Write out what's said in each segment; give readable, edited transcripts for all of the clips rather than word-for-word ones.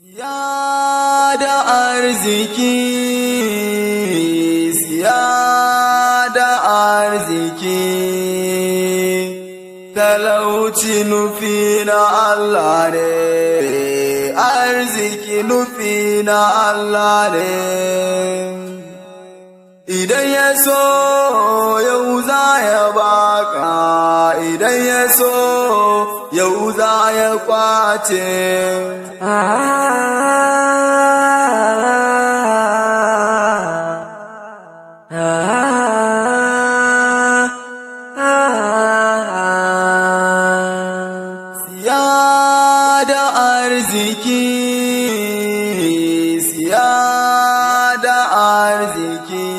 Siya da arziki, siya da arziki, talauci nufi na Allah ne, arziki nufi na Allah ne. Idan ya so yau za ya baka, idan ya so yau za ya kwace. Siya da arziki, siya da arziki,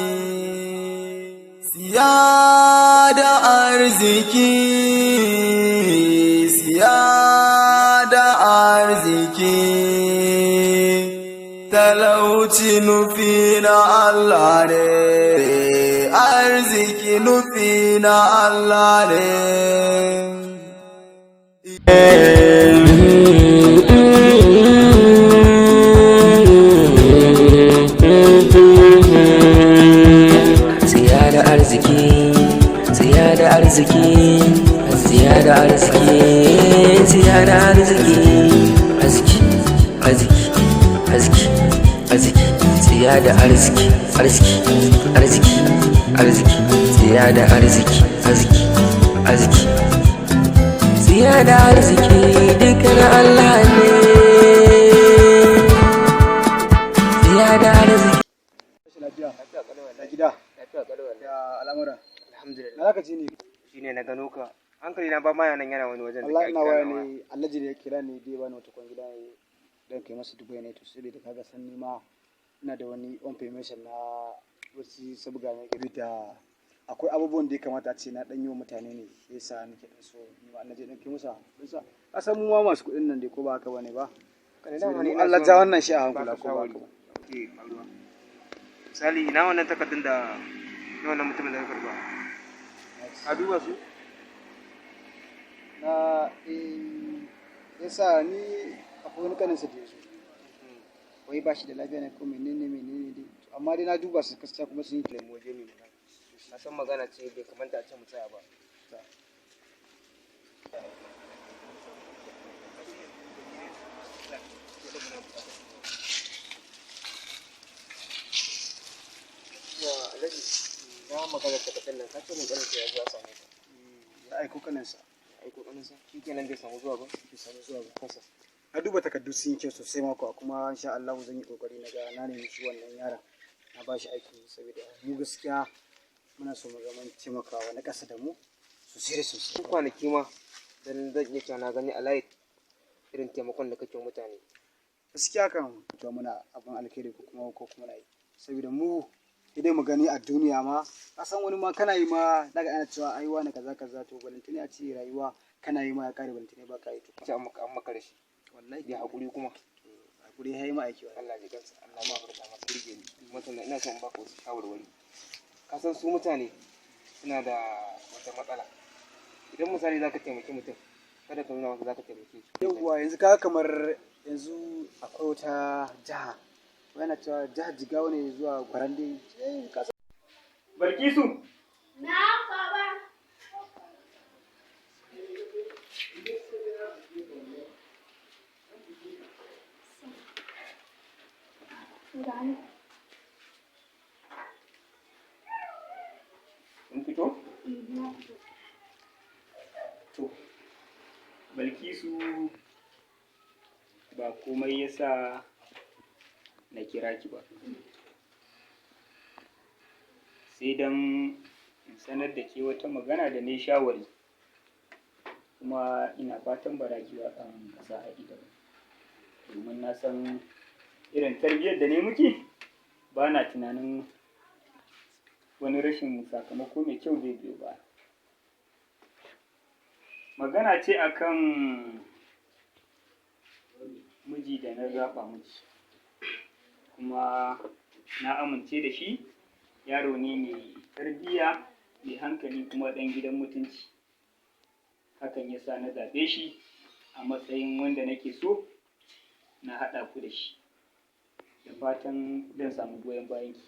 siya da arziki, siya da arziki, talauci nufi na Allah ne, arziki nufi na Allah ne. Tsiya da arziki, tsiya da arziki, tsiya da arziki, tsiya da arziki, arziki, arziki, arziki, arziki, tsiya da arziki, arziki, arziki, arziki, tsiya da arziki, arziki, arziki, tsiya da arziki duka na Allah ne. Tsiya da arziki. Lafiya da gida ya al'amura? Alhamdulillah. Na zaka ji ne? Shine na gano ka, hankali na ba ma nan, yana wani wajen da Wallahi ke ina kira waya na waya. Ne Alhaji da ya kira ni dai bani wata kwangila ne dan kai masa Dubai ne. To sai da kaga san ni ma ina da wani information na wasu sabga ne game da akwai abubuwan da ya kamata a ce na dan yi wa mutane ne, yasa nake dan so ni ma na je dan kai musa dan sa ka san mu ma masu kuɗin nan dai, ko ba haka bane ba? Kana Saboda dama ni mu ina Allah son ja wannan shi a hankula, baka ko ba haka shawari. ba? Ke faruwa. Misali, ina wannan takardun da na wannan mutumin da ka karba, ka duba su? Na eh, yasa ni akwai wani kaninsa da ya zo, wai ba shi da lafiya ne ko menene menene dai. To, amma dai na duba su gaskiya kuma sun yi Ne mu je mu magana, na san magana ce bai kamata a ce mu tsaya ba. Ya Alhaji, na magana takardun nan, ka ce mun kaninsa ya zo ya same ka? Ya aiko kaninsa. Aiko kaninsa, shi kenan bai samu zuwa ba? Bai samu zuwa ba. Kansa. Na duba takardu sun yi kyau sosai mako, kuma insha Allah zan yi kokari na ga na nemi shi wannan yaron na ba shi aiki, saboda mu gaskiya muna so mu ga mun taimakawa na ƙasa da mu sosai da sosai. Tun kwanaki ma dan zan iya cewa na gani a layi irin taimakon da kake wa mutane. Gaskiya kan to muna abin alkhairi ko kuma na yi saboda mu idan mu gani a duniya ma, ka san wani ma kana yi ma daga ana cewa ai wani kaza kaza. To balantane a ce rayuwa kana yi ma ya kare, balantane ba ka yi to. Ce an maka rashi. Wallahi. Ya hakuri kuma. Hakuri ya yi ma aiki wallahi. Allah ya kansa, Allah ma barka masa burge ni. Kuma sannan ina son in baka wasu shawarwari. Ka san su mutane suna da wata matsala, idan misali zaka taimaki mutum, kada ka nuna masa zaka taimake shi. Yauwa, yanzu kaga kamar yanzu akwai wata jiha, yana cewa jihar Jigawa ne zuwa Gwarande. Eh, ka san. Balkisu. Na, baba. Gani. Kun fito? Na fito. To, Balkisu, ba komai yasa na kira ki ba. Sai don in sanar da ke wata magana da na yi shawari. Kuma ina fatan ba za ki watsa min ƙasa a ido ba. Domin na san irin tarbiyyar da na yi miki, ba na tunanin wani rashin sakamako mai kyau zai biyo baya. Magana ce akan miji da na zaɓa miki. Kuma na amince da shi, yaro ne mai tarbiyya, mai hankali, kuma ɗan gidan mutunci. Hakan ya sa na zaɓe shi a matsayin wanda nake so na haɗa ku da shi. Da fatan zan samu goyon bayan ki.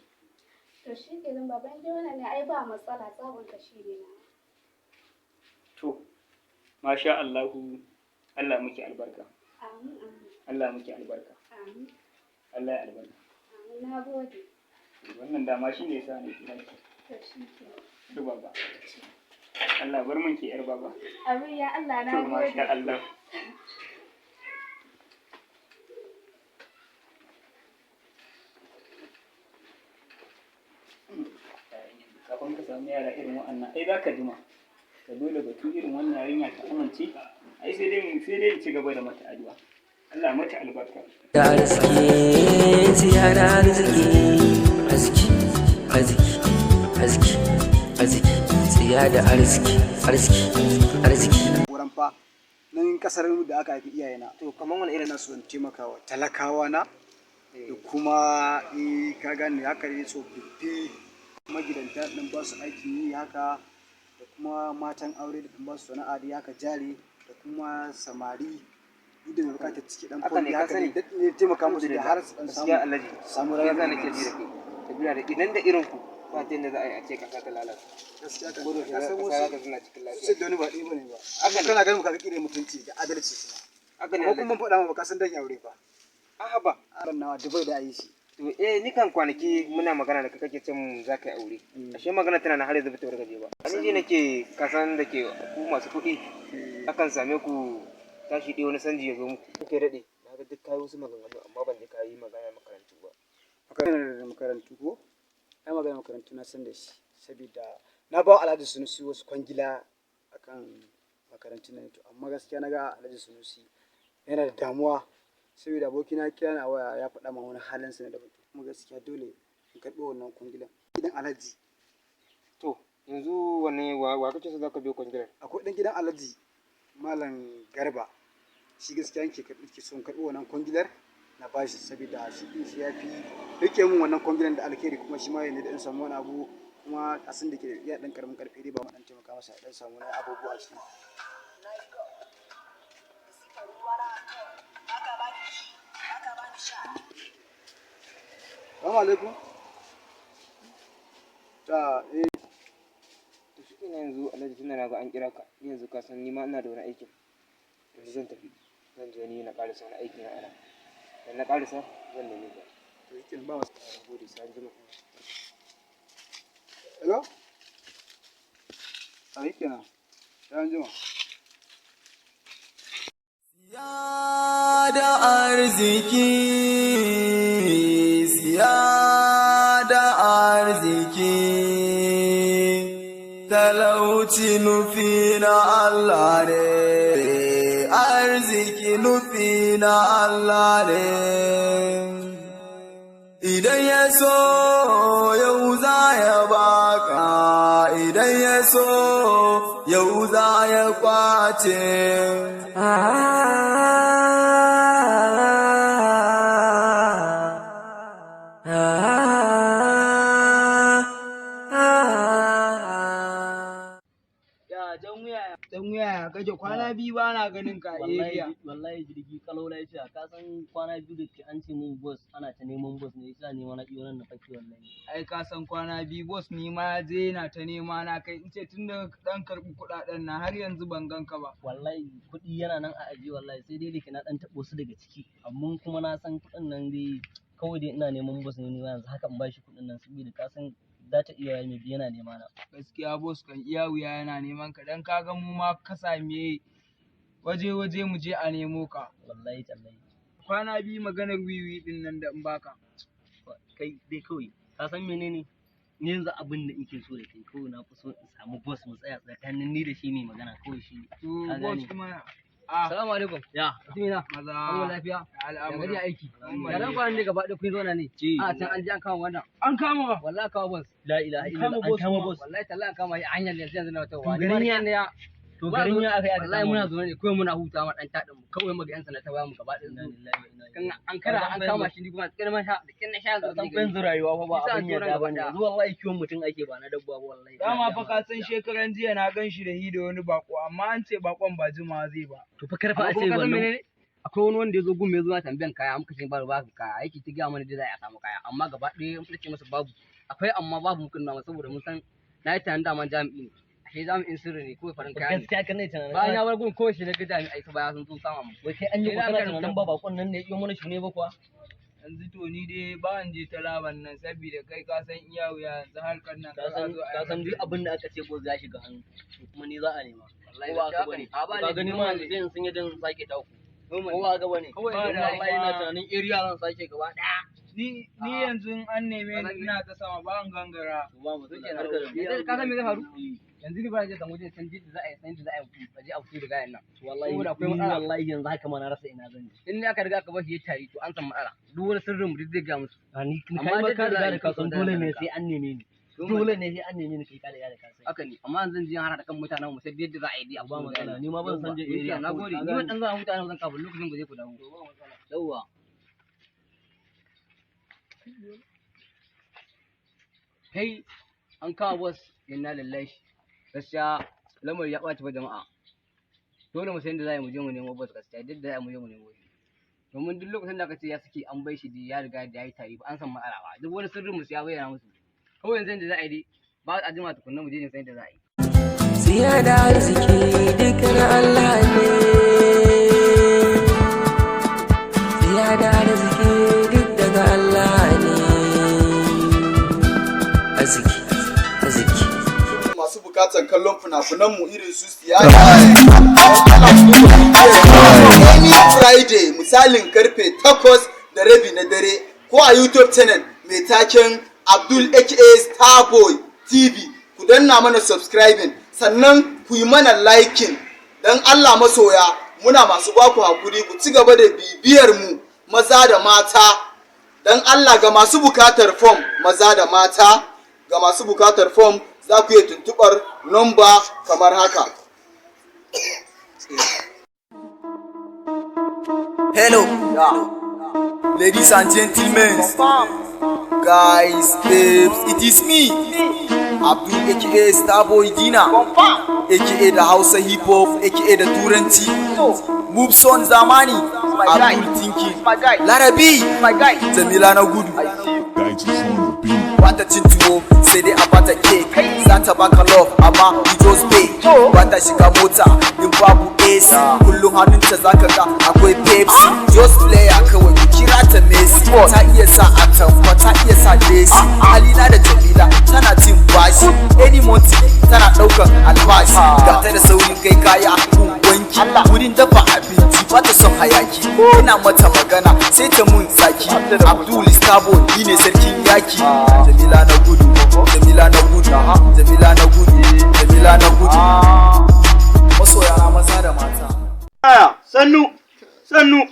To shi kenan baba, in dai wannan ne ai ba matsala, tsabon ka shi ne na. To, masha Allahu, Allah miki albarka. Amin amin. Allah miki albarka. Amin. Allah ya albarka. Amin, na gode. Wannan dama shi ne sa ni kira ki. To shi kenan. Yar baba. Allah bar mun ki yar baba. Amin ya Allah, na To gode. masha Allah. Kafin ka samu yara irin wa'annan ai za ka jima. Ka dole batu irin wannan yarinya ta amince ai sai dai mu sai dai in ci gaba da mata addu'a. Allah mata albarka. Da arziki, tsiya da arziki, arziki, arziki, arziki, arziki, tsiya da arziki, arziki, arziki. Wurin fa nan kasar da aka haifi iyayena. To kamar wani irin Ina so in taimaka wa talakawa na da kuma ka gane haka ne, tsofaffi magidanta ɗin ba su aikin yi haka, da kuma matan aure da ɗin ba su sana'a dai haka, jari, da kuma samari duk da mai bukatar ciki ɗan Haka ne, fombi ka haka sani. ne, duk ne taimaka musu da har su ɗan samu Gaskiya Alhaji, samu ya rayuwa. za nake ji da kai tafiya da idan da irin ku ba ta yadda za a yi a ce kasa ta lalata. Gaskiya kan Ko da ka san kasa za wasu ta zuna cikin lafiya. sai da wani ba ɗaya bane ba. Haka ne. Kana ganin ka kire mutunci da adalci kuma. Haka ne Ko kuma Alhaji. mun faɗa ma ba ka san dan aure fa. A'a ba. Ran nawa Dubai da ayi shi. To eh, ni kan kwanaki muna magana da kai kake ce mun za ka yi aure, ashe magana tana na har yanzu bata wargaje ba. Ani ji nake kasan da ke ku masu kuɗi akan same ku tashi ɗaya wani sanji ya zo muku. Kuke daɗe na ga duk kayi wasu maganganu amma ban je kayi magana makarantu ba. Maganar makarantu ko? Ai maganar makarantu na san da shi saboda na ba wa Alhaji Sunusi wasu kwangila akan makarantun nan. To amma gaskiya na ga Alhaji Sunusi yana da damuwa saboda abokina ya kira ni a waya ya faɗa min wani halin sa na daban. Kuma gaskiya dole in karɓi wannan kwangilan. Gidan Alhaji. To yanzu wanne wa kake so zaka biyo kwangilar? Akwai ɗan gidan Alhaji Malam Garba, shi gaskiya yake karɓi ke son karɓi wannan kwangilar na bashi, saboda shi ɗin shi ya fi rike mun wannan kwangilar da alkhairi, kuma shi ma ya ne da ɗan samu wani abu, kuma kasan da ke da iya ɗan ƙaramin ƙarfi dai ba mu ɗan taimaka masa ya ɗan samu wani abubuwa a ciki. Salamu alaikum. Ta eh. To shi kenan yanzu Alhaji, tunda na ga an kira ka, ni yanzu ka san ni ma ina da wani aikin, yanzu zan tafi, zan je ni na ƙarasa wani aikin na ana dan na ƙarasa zan nemi ka. To shi kenan, ba matsala. Na gode, sai an jima. Hello? A yi kenan. Sai an jima. Siya da arziki, siya da arziki, talauci nufi na Allah ne, arziki nufi na Allah ne. Idan ya so yau za ya baka, idan ya so yau za ya kwace. Ya jan wuya, dan wuya kake kwana biyu ba na ganin ka a area. Wallahi jirgi kalau lafiya. Ka san kwana biyu da ke an ce mun boss ana ta neman boss ne yasa ne wani iyo nan na fake wallahi. Ai ka san kwana biyu boss ni ma je yana ta nema na, kai in ce tun da dan karɓi kuɗaɗen na har yanzu ban gan ka ba. Wallahi kuɗi yana nan a ajiye wallahi, sai dai da ke na dan taɓo su daga ciki, amma kuma na san kuɗin nan dai kawai dai ina neman boss ne ni ma yanzu haka in bashi kuɗin nan, saboda ka san za ta iya mai yana nema na. Gaskiya boss kan iya wuya yana neman ka, dan ka ga mu ma ka same waje waje mu je a nemo ka. Wallahi tallahi. Kwana biyu maganar wiwi din nan da in baka. Kai dai kawai ka san menene, ni yanzu abin da nake so da kai kawai na fi so in samu boss mu tsaya tsakanin ni da shi mai magana kawai shi ne. To Ka boss gane. kuma a Salamu alaikum. Ya. Mutumina. Maza. An lafiya. Ya Al'amura. gari aiki. Ya nan kwanan ne gaba ɗaya kun zauna ne. A can an je an kama wannan. An kama wa. Wallahi kama boss. La ilaha kama illallah, an boss kama kuma. boss. Wallahi tallahi an kama shi a hanyar yanzu yanzu na wata To garin ya ya. To garin ya aka yi aka Wallahi kama muna boss. zaune ne kawai muna hutawa dan taɗin mu kawai muga yan sanda ta baya mu gaba ɗaya. Inna lillahi wa inna Kan ilaihi. an kara an kama shi ni kuma tsirman ma sha da kin na sha Ka yanzu. san fa yanzu rayuwa fa ba Bisa abin tsoron yarda gaba bane. ɗaya. Yanzu wallahi kiwon mutum ake ba na dabba ba wallahi. Dama fa ka san shekaran jiya na gan shi da hi da wani bako, amma an ce bakon ba jimawa zai ba. To fa karfa Amma a ce kuma ka san wannan menene? Akwai wani wanda ya zo gun ya zo na tambayan kaya, muka ce ba babu kaya, yake ta gaya mana dai za a samu kaya, amma gaba ɗaya muka ce masa babu. Akwai amma babu, muka nuna masa saboda mun san na yi tunanin daman jami'i ne. Ashe jami'in sirri ne, kawai farin kaya ne. Gaskiya kan nai tunanin. Bayan ya bar gun kawai shi na ga jami'ai ta baya sun zo sama mu. Wai kai an yi Sai da kokara aka tunanin ba bakon nan ne ya iyo mana shune ba kuwa? Yanzu to ni dai ba an je ta laban nan saboda kai ka san iya wuya yanzu harkar nan Ka kar a san zo a ka yi san duk abin da aka ce boss ya shiga hannu, to kuma ni za a nema. Wallahi Ko ba gaskiya haka bane? haka ne. A ba Ka laifi, gani ma normal yanzu ne. sai in sun yi dan sake taku. Normal Ko ne. ba haka bane? Kawai Don da wallahi ina kuma- tunanin area zan sake gaba ɗaya. Ni yanzu in an neme ni ina ta sama ba an gangara. To ba matsala, Shikenan. kar ka damu. Yanzu ka san me zai faru? Yanzu ni ba zan je samu wajen san yadda za a yi, san yadda za a yi a je a fito da gayan nan. Wallahi Saboda akwai ni matsala. wallahi yanzu haka ma na rasa ina zan je. In ne aka riga aka bashi ya tari to an san matsala. Duk wani sirrin mu duk zai gaya musu. A ni Amma kai ma duk ka da za riga a da yi ka san kusa da dole ne ranka. sai an neme ni. Normal. Dole ne sai an neme ni, kai ka riga da ka sani. Haka ne, amma yanzu zan je har da kan mutanen mu sai yadda za a yi dai a Ba fito da gayan matsala, nan. ni ma ban san je Yawwa, area na kawai, gode. ka Ni ma gane. dan zan mutanen zan kafin lokacin ku je ku dawo. Yawwa. Kai an kawo boss, inna lillahi. Gaskiya lamari ya ɓaci ba jama'a. Dole mu san yadda za a yi mu je mu nemo boss, gaskiya duk da za a yi mu je mu nemo shi. Domin duk lokacin da aka ce ya saki an bai shi dai ya riga da ya yi tari ba an san matsala ba. Duk wani sirrin mu sai ya bayyana musu. Kawai yanzu yadda za a yi dai ba a jima tukunna mu je ne san yadda za a yi. Tsiya da arziki duk na Allah ne. Tsiya da arziki duk daga Allah ne. Arziki, arziki. Masu bukatan kallon fina-finan mu irin su siyasa any Friday misalin karfe 8:30 na dare ko a YouTube channel mai taken Abdul aka Starboy TV, ku danna mana subscribing sannan ku yi mana liking. Don Allah masoya, muna masu baku hakuri, ku ci gaba da bibiyar mu maza da mata. Don Allah ga masu bukatar fom maza da mata, ga masu bukatar fom za ku iya tuntubar nomba kamar haka. Hello, ladies and gentlemen, guys, babes, it is me, Abdul aka Starboy Dina, aka da Hausa Hip Hop, aka da Turanci, Mubson Zamani, Abdul Thinking, Larabi, Jamila na gudu. Bata cin tuwo sai dai a bata cake, za ta baka love amma you just pay. Bata shiga mota in babu AC, kullum hannunta zaka ga akwai Pepsi. Just player kawai, ku kira ta Messi. Ta iya sa atamfa, ta iya sa lesi. Halina da Jamila tana cin bashi, any month tana daukan albashi. Ga ta da saurin kai kaya gun wanki, wurin dafa abinci bata son hayaki. Ina mata magana sai ta mun zaki. Abdul Starboy, ni ne sarkin yaki. Jamila na gudu, Jamila na gudu, Jamila na gudu, Jamila na gudu. Masoya na maza da mata. Yaya, sannu, sannu,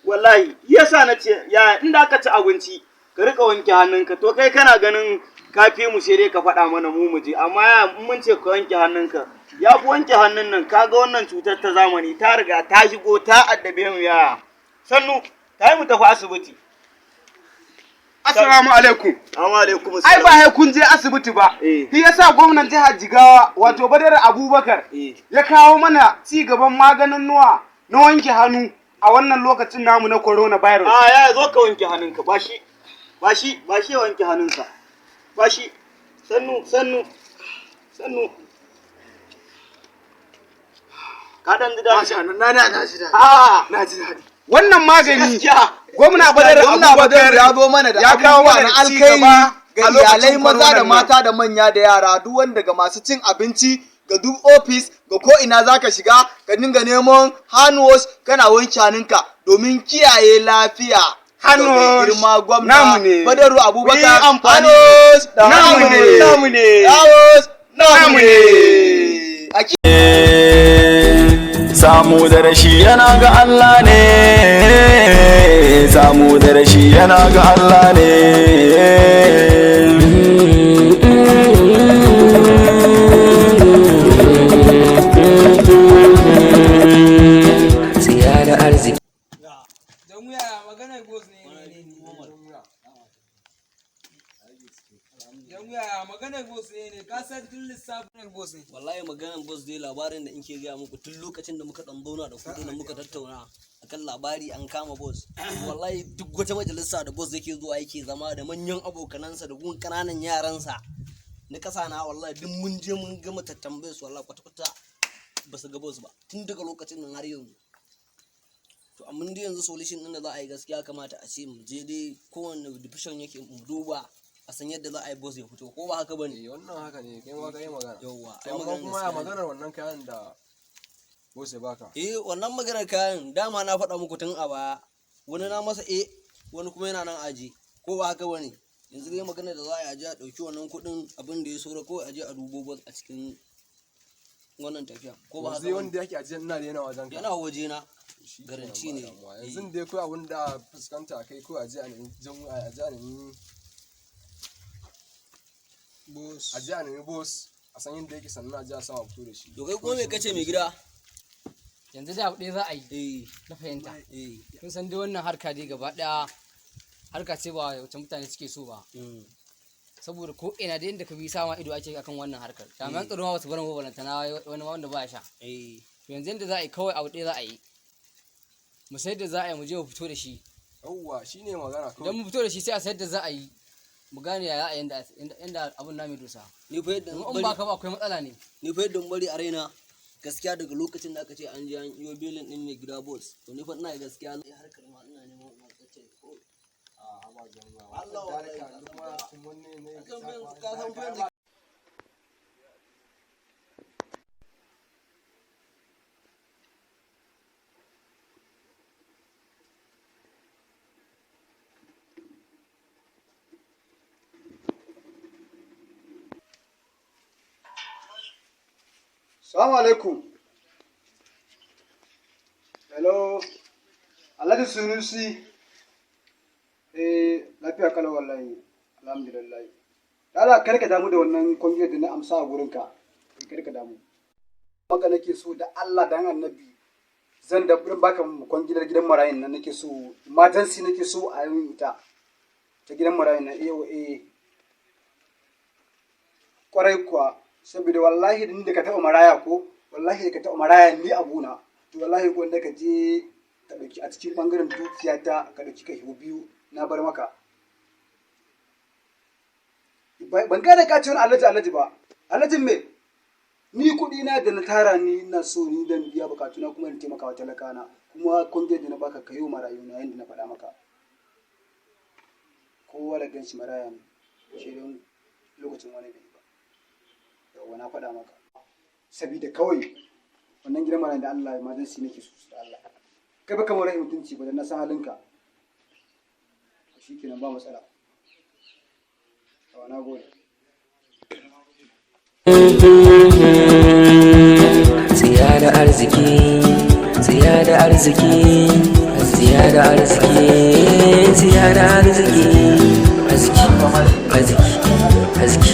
wallahi, yasa na ce, yaya, inda aka ci abinci, ka rika wanke hannunka, to kai kana ganin ka fi mu, sai dai ka faɗa mana mu mu je, amma yaya, in mun ce ka wanke hannunka, ya fi wanke hannun nan, ka ga wannan cutar ta zamani ta riga ta shigo ta addabe mu yaya. Sannu, ta yi mu tafi asibiti. Assalamu alaikum. Assalamu alaikum. Ai ba sai kun je asibiti ba. Eh. Shi yasa gwamnan jihar Jigawa, wato Badar Abubakar, Eh. ya kawo mana ci gaban maganin nuwa na wanke hannu a wannan lokacin namu na coronavirus. A yaya, zo ka wanke hannunka, ba shi, ba shi, ba shi ya wanke hannunsa. Ba shi, sannu, sannu, sannu. Ka ɗan ji daɗi? Na ji daɗi. A Na ji daɗi. wannan magani Gaskiya. gwamna Badar Gwamna Badar Abubakar ya zo mana da ya kawo abubuwa mana na ci alkhairi gaba ga a lokacin iyalai maza da corona nan. mata da manya da yara, duk wanda ga masu cin abinci, ga duk ofis, ga ko ina zaka shiga, ka dinga neman hand wash kana wanke hannunka domin kiyaye lafiya. Hand Ga mai wash girma gwamna namu ne. Badaru Abubakar, Mu yi amfani. hand wash Namu ne. namu ne, hand wash namu Namu ne. A Samu da rashi yana ga Allah ne, samu da rashi yana ga Allah ne. Tsiya da arziki. Don wuya maganar boss ne ne ne. Dan yaya maganar boss ne ne ka san tun lissafin boss ne. Wallahi maganar boss dai, labarin da inke gaya muku, tun lokacin da muka dan zauna da ku da muka tattauna akan labari an kama boss, wallahi duk wata majalisa da boss yake zuwa yake zama da manyan abokanansa da gun kananan yaransa na kasa na, wallahi duk mun je mun gama tattambaye su, wallahi kwata-kwata ba su ga boss ba tun daga lokacin nan har yanzu. To amma dai yanzu solution din da za a yi, gaskiya kamata a ce mu je dai kowanne division yake mu duba a san yadda za a yi boss ya fito, ko ba haka bane? Eh, wannan haka ne, kai ma kai magana. Yauwa. To amma kuma ya maganar wannan kayan da boss ya baka? Eh, wannan maganar kayan dama na faɗa muku tun a baya, wani na masa, eh, wani kuma yana nan aji, ko ba haka bane? Yanzu dai maganar da za a yi, aje a ɗauki wannan kuɗin, abin da ya saura ko aje a dubo boss a cikin wannan tafiya, ko ba Yanzu haka dai bane? Wanda yake ajiye ina da yana wajen ka. Yana waje na. Shi kenan, Garanti ba ne. damuwa. Yanzu dai kawai abin da fuskanta kai ko aje a nemi aje a nemi Boss. Aje a nemi boss, a san yadda yake, sannan aje a sama fito da shi. To kai kuma me kace, mai gida? Yanzu dai abu ɗaya za a yi na fahimta. Kun san dai wannan harka dai gaba ɗaya harka ce ba wacce mutane suke so ba, saboda ko ina da inda ka bi sama ido ake akan wannan harkar. Jami'an tsaro ma basu bar mu ba, balantana wani wanda ba ya sha. To yanzu yanda za a yi, kawai abu ɗaya za a yi, mu sai da za a yi mu je mu fito da shi. Yawwa, shine magana kawai. Idan mu fito da shi, sai a sayar da za a yi, mu gane ya za a yi yanda abun namu ya dosa. Ni fa yadda Domin in ba ka ba akwai matsala ne. Ni fa yadda bari a raina, gaskiya daga lokacin da aka ce an je an iyo belin din mai gida boss, to ni fa ina gaskiya harkar ma ina neman in tsace ko A ba jama'a. Allah, wallahi. Ka san fa yanzu. Salamu alaikum. Hello. Alhaji Sunusi. Eh, lafiya kalau wallahi. Alhamdulillah. Lala, kar ka damu da wannan kwangiyar da na amsa a gurinka. Kar ka damu. Maka nake so da Allah dan Annabi, zan da burin baka kwangilar gidan marayin nan nake so, emergency nake so a yi ita. Ta gidan marayin nan, eh eh. Kwarai kuwa, saboda wallahi ni da ka taɓa maraya, ko wallahi da ka taɓa maraya ni abuna, to wallahi ko da ka je ka ɗauki a cikin ɓangaren dukiyata, ka ɗauki kashi biyu na bar maka. Ban gane ka ce wani alhaji alhaji ba. Alhajin me? Ni kuɗi na da na tara, ni ina so ni dan biya bukatuna kuma in taimaka wa talakana. Kuma kungiyar da na baka, ka yi wa marayu na yanda na faɗa maka. Kowa da ganshi maraya ne shi don lokacin wani bai ba. Yawwa, na faɗa maka sabida kawai wannan gidan marayu da Allah emergency nake so da Allah. Kai baka mara mutunci ba da na san halinka. Shikenan, ba matsala. Yawwa, na gode. Tsiya da arziki, tsiya da arziki, tsiya da arziki, tsiya da arziki, arziki, arziki, arziki,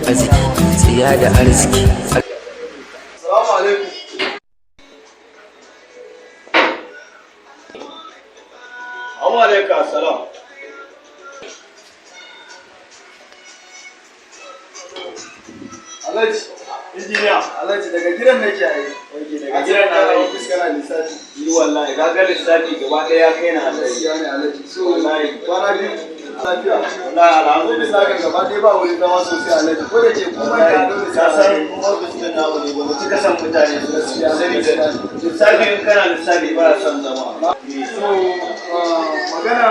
arziki, tsiya da arziki. Salamu alaikum. Amma alaikum salam. Alhaji, Injiniya. Alhaji, daga gidan nake yi. Oke, daga gidan na rai. Ofis kana lissafi. Yi wallahi, ka ga lissafi gaba ɗaya ya kai na hatsari. Gaskiya ne Alhaji. So, Wallahi. kwana biyu lafiya. Wallahi alhamdulillah. Ofis haka gaba ɗaya ba wurin zama sosai Alhaji. Ko da ke kuma ka dole Ka san ofis ɗin namu ne ba mu cika san mutane Gaskiya, saboda lissafi, in kana lissafi ba a son zama. So, magana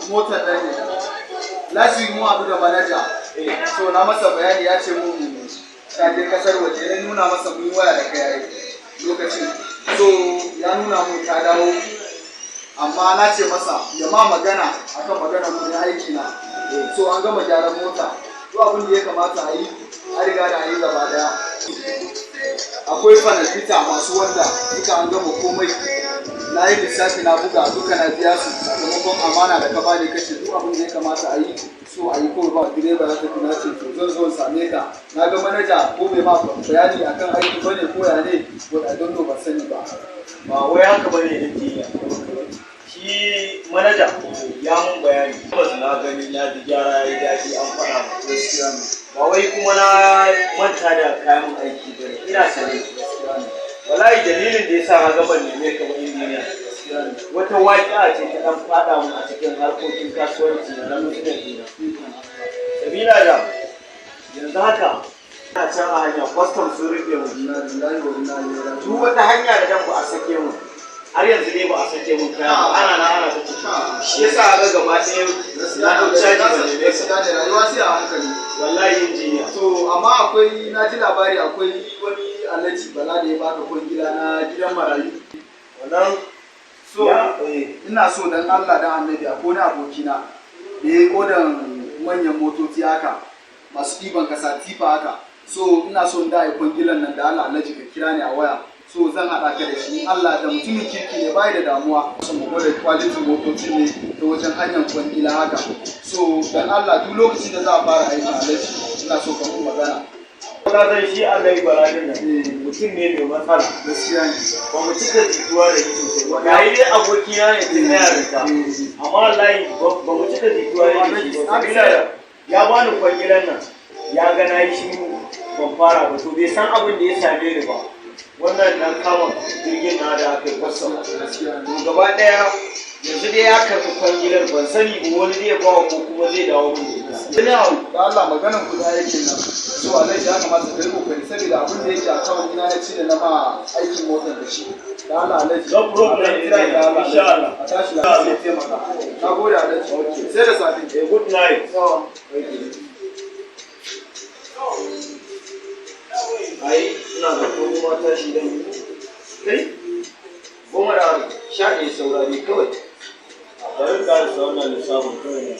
motar ɗan ne. Last week mun haɗu da manaja. So na masa bayani, ya ce mun ta je kasar waje, ya nuna masa mun yi waya da kai ai lokacin. So ya nuna mun ta dawo, amma na ce masa ya ma magana akan magana mun aiki na. So an gama gyaran mota. To abin da ya kamata a yi, an riga da an yi gaba daya. Akwai panel masu wanda duka an gama komai. Na yi lissafi, na buga duka, na biya su sakamakon amana da ka bani, kashe duk abin da ya kamata a yi, so a yi kawai ba direba ya tafi. Na ce to zan zo in same ka. Na ga manaja ko bai ma bayani akan aiki bane ko ya ne, but I don't know, ban sani ba. Ba wai haka bane injiniya. Shi Shi manaja ya mun bayani. Tabbas na gani, na ji gyara ya yi daɗi, an faɗa mu. Gaskiya ne. Ba wai kuma na manta da kayan aiki ba ne, ina sane. Gaskiya ne. Wallahi dalilin da ya sa na gaban neme kamar injiniya. Gaskiya ne. Wata waƙa ce ta ɗan faɗa mun a cikin harkokin kasuwanci na na business ɗina. Sabila da yanzu haka ina can a hanya, kwastam sun rufe mu. Inna lillahi wa inna ilaihi raji'un. Duk wata hanya da dan ba a sake mu, har yanzu dai ba a sake mun kaya ba, ana na ana ta ciki. Shi yasa ga gaba ɗaya na ɗau caji ba neme ka. Gaskiya ne, rayuwa sai a hankali. Wallahi injiniya. So amma akwai, na ji labari akwai wani Alhaji Bala da ya baka kwangila na gidan marayu. Wannan So ya eh ina so dan Allah dan Annabi, akwai wani abokina da ya yi odan manyan motoci haka masu ɗiban kasa, tifa haka. So ina so in da yi kwangilan nan, da Allah Alhaji ka kira ni a waya. So zan haɗa ka da shi in Allah da, mutumin kirki ne, bai da damuwa. So mu gwada quality motoci ne ta wajen hanyar kwangila haka. So dan Allah, duk lokacin da za a fara aikin, Alhaji, ina so ka mun magana. Ka san shi Alhaji Bala din nan mutum ne mai matsala. Gaskiya ne. Ba mu cika jituwa da shi sosai ba. Ga dai abokina ne tun na yarinta. Amma wallahi ba mu cika jituwa da shi ba. Sabila da ya bani kwangilan nan, ya ga na yi shiru ban fara ba, to bai san abin da ya same ni ba. Wannan nan kama jirgin na da aka yi kwastam. Gaskiya ne. To gaba ɗaya yanzu dai ya karɓi kwangilar, ban sani ba wani zai bawa ko kuma zai dawo min da ita. Ina da Allah maganan kuɗi aikin nan. So Alhaji, ya kamata ka yi kokari saboda abin da yake a kan ina ya cire na ma aikin motar da shi. Da Allah Alhaji. No problem, A kira da Allah. insha Allah. A tashi lafiya, taimaka. Na gode Alhaji. Sai da safe. Eh, good night. Yawa. Ai ina da kuma tashi dan kai 10:11 saurari kawai. A bari karasa wannan lissafin kawai ne.